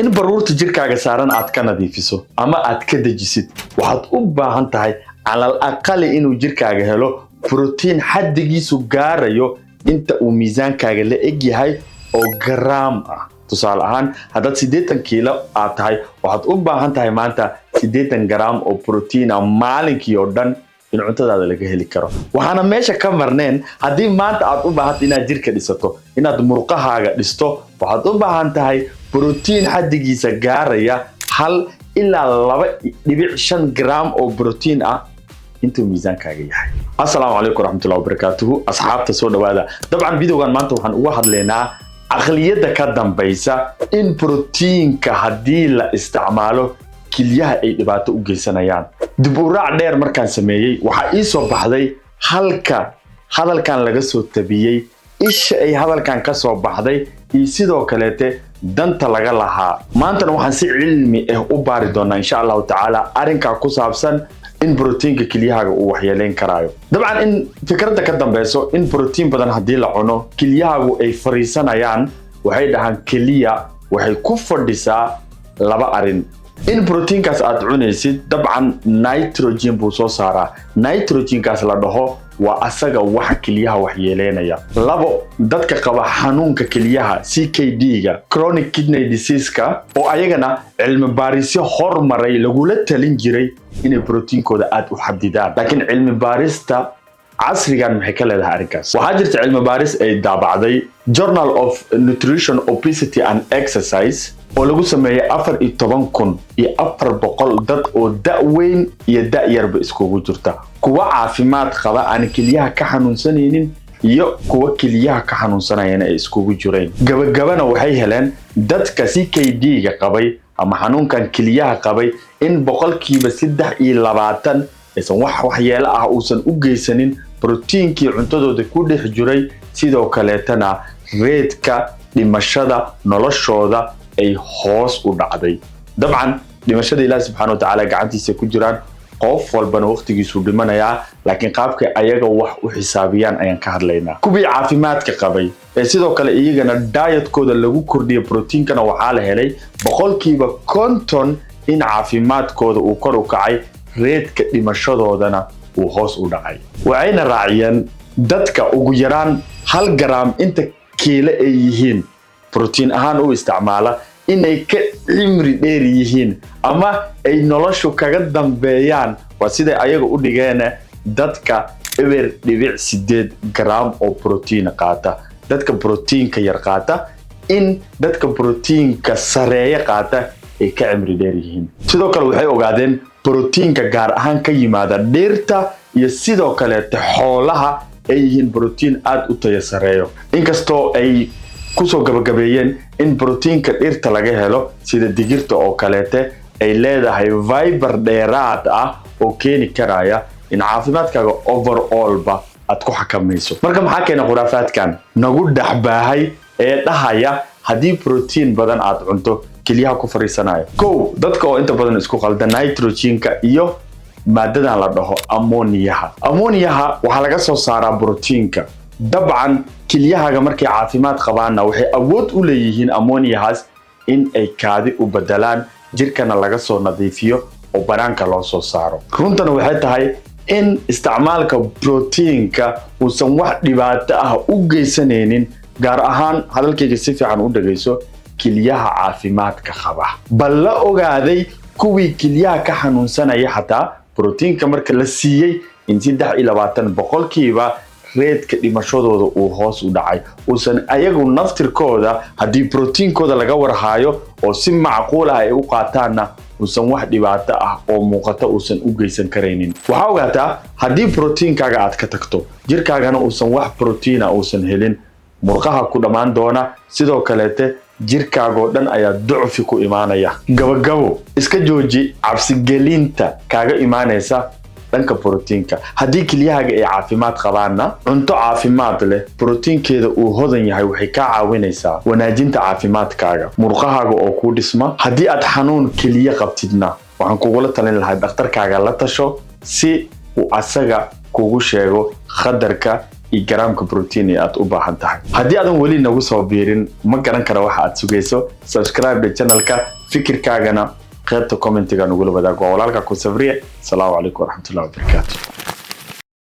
In baruurta jirkaaga saaran aad ka nadiifiso ama aad ka dejisid, waxaad u baahan tahay calal aqali inuu jirkaaga helo brotiin xaddigiisu gaarayo inta uu miisaankaaga la eg yahay oo garaam ah. Tusaale ahaan, haddaad 80 kiilo aad tahay, waxaad u baahan tahay maanta 80 garaam oo brotiin ah maalinkii oo dhan in cuntadaada laga heli karo. Waxaana meesha ka marneen, haddii maanta aad u baahanta inaad jirka dhisato, inaad murqahaaga dhisto, waxaad u baahan tahay brotiin xaddigiisa gaaraya 1 ilaa 2.5 garaam oo brotiin ah intuu miisaankaaga yahay. Asalaamu calaykum waraxmatullahi wabarakaatuhu. Asxaabta, soo dhawaada. Dabcan, videogan maanta waxaan uga hadlaynaa caqliyadda ka dambaysa in brotiinka haddii la isticmaalo kilyaha ay dhibaato u geysanayaan. Dib u raac dheer markaan sameeyey, waxaa ii soo baxday halka hadalkan laga soo tabiyey, isha ay hadalkan ka soo baxday iyo sidoo kaleete danta laga lahaa. Maantana waxaan si cilmi ah u baari doonaa, insha Allahu tacaala, arrinkaa ku saabsan in brotiinka kelyahaaga uu waxyeeleyn karaayo. Dabcan, in fikradda ka dambeyso in brotiin badan haddii la cuno kelyahaagu ay fariisanayaan, waxay dhahaan keliya waxay ku fadhisaa laba arrin. In brotiinkaas aad cunaysid, dabcan nitrogen buu soo saaraa. Nitrogenkaas la dhaho waa asaga waxa kelyaha waxyeeleynaya. Labo, dadka qaba xanuunka kelyaha, CKD-ga, chronic kidney disease-ka, oo ayagana cilmi baarisyo hormaray lagula talin jiray inay brotiinkooda aad u xadidaan. Laakiin cilmi baarista casrigan maxay ka leedahay arrinkaas? Waxaa jirta cilmi baaris ay daabacday Journal of Nutrition, Obesity and Exercise oo lagu sameeyey 14,400 dad oo da' weyn iyo da' yarba iskugu jirta, kuwa caafimaad qaba aan kelyaha ka xanuunsanaynin iyo kuwa keliyaha ka xanuunsanayana ay iskugu jireen. Gabagabana waxay heleen dadka CKD-ga qabay ama xanuunkan keliyaha qabay in 23% aysan wax waxyeelo ah uusan u geysanin brotiinkii cuntadooda ku dhex jiray, sidoo kaleetana rate-ka dhimashada noloshooda ay hoos u dhacday. Dabcan, dhimashada Ilaahi subxaana watacaala gacantiisa ku jiraan, qof walbana waqtigiisuu dhimanayaa, laakiin qaabka ayaga wax u xisaabiyaan ayaan ka hadlaynaa. Kuwii caafimaadka qabay ee sidoo kale iyagana diet-kooda lagu kordhiya brotiinkana, waxaa la helay 50% in caafimaadkooda uu kor u kacay, rate-ka dhimashadoodana uu hoos u dhacay. Waxayna raaciyeen dadka ugu yaraan 1 garaam inta kiilo ay yihiin brotiin ahaan u isticmaala inay ka cimri dheer yihiin ama ay noloshu kaga dambeeyaan, waa siday ayaga u dhigeen, dadka 0.8 garaam oo brotiin qaata, dadka brotiinka yar qaata, in dadka brotiinka sareeya qaata ay ka cimri dheer yihiin. Sidoo kale waxay ogaadeen brotiinka gaar ahaan ka yimaada dhirta iyo sidoo kaleete xoolaha ay yihiin brotiin aada u tayo sareeyo, inkastoo ay kusoo gabagabeeyeen in brotiinka dhirta laga helo, sida digirta oo kaleete, ay leedahay fiber dheeraad ah oo keeni karaya in caafimaadkaaga overallba aad ku xakamayso. Marka maxaa keena khuraafaadkan nagu dhexbaahay ee dhahaya haddii brotiin badan aad cunto kelyaha ku fariisanayo? Kow, dadka oo inta badan isku qalda nitrogenka iyo maadadan la dhaho ammoniaha. Ammoniaha waxaa laga soo saaraa brotiinka. Dabcan, kelyahaaga markay caafimaad qabaanna waxay awood u leeyihiin ammoniahaas in ay kaadi u bedelaan, jirkana laga soo nadiifiyo oo banaanka loo soo saaro. Runtana waxay tahay in isticmaalka brotiinka uusan wax dhibaato ah u geysanaynin, gaar ahaan, hadalkayga si fiican u dhegayso, kelyaha caafimaadka qaba. Bal la ogaaday kuwii kelyaha ka xanuunsanaya xataa brotiinka marka la siiyey in 23% rate-ka dhimashadooda uu hoos u dhacay, uusan ayagu naftirkooda haddii brotiinkooda laga warhaayo oo si macquul ah ay u qaataanna uusan wax dhibaato ah oo muuqata uusan u geysan karaynin. Waxaa ogaataa, haddii brotiinkaaga aad ka tagto, jirkaagana uusan wax brotiina uusan helin, murqaha ku dhammaan doona, sidoo kaleete jirkaagoo dhan ayaa ducfi ku imaanaya. Gabagabo, iska jooji cabsigelinta kaaga imaanaysa dhanka brotiinka. Haddii kelyahaaga ay caafimaad qabaanna, cunto caafimaad leh brotiinkeeda uu hodan yahay waxay kaa caawinaysaa wanaajinta caafimaadkaaga, murqahaaga oo kuu dhisma. Haddii aad xanuun keliya qabtidna, waxaan kugula talin lahaa dhakhtarkaaga la tasho si uu asaga kugu sheego khatarka. iyo garaamka protein ee aad u baahan tahay. Haddii aadan weli nagu soo biirin, ma garan kara waxa aad sugayso. Subscribe the channelka, fikirkaagana qaybta commentiga nagula wadaag. Waa walaalka ku Sabriye. Asalaamu calaykum waraxmatullahi wabarakaatu.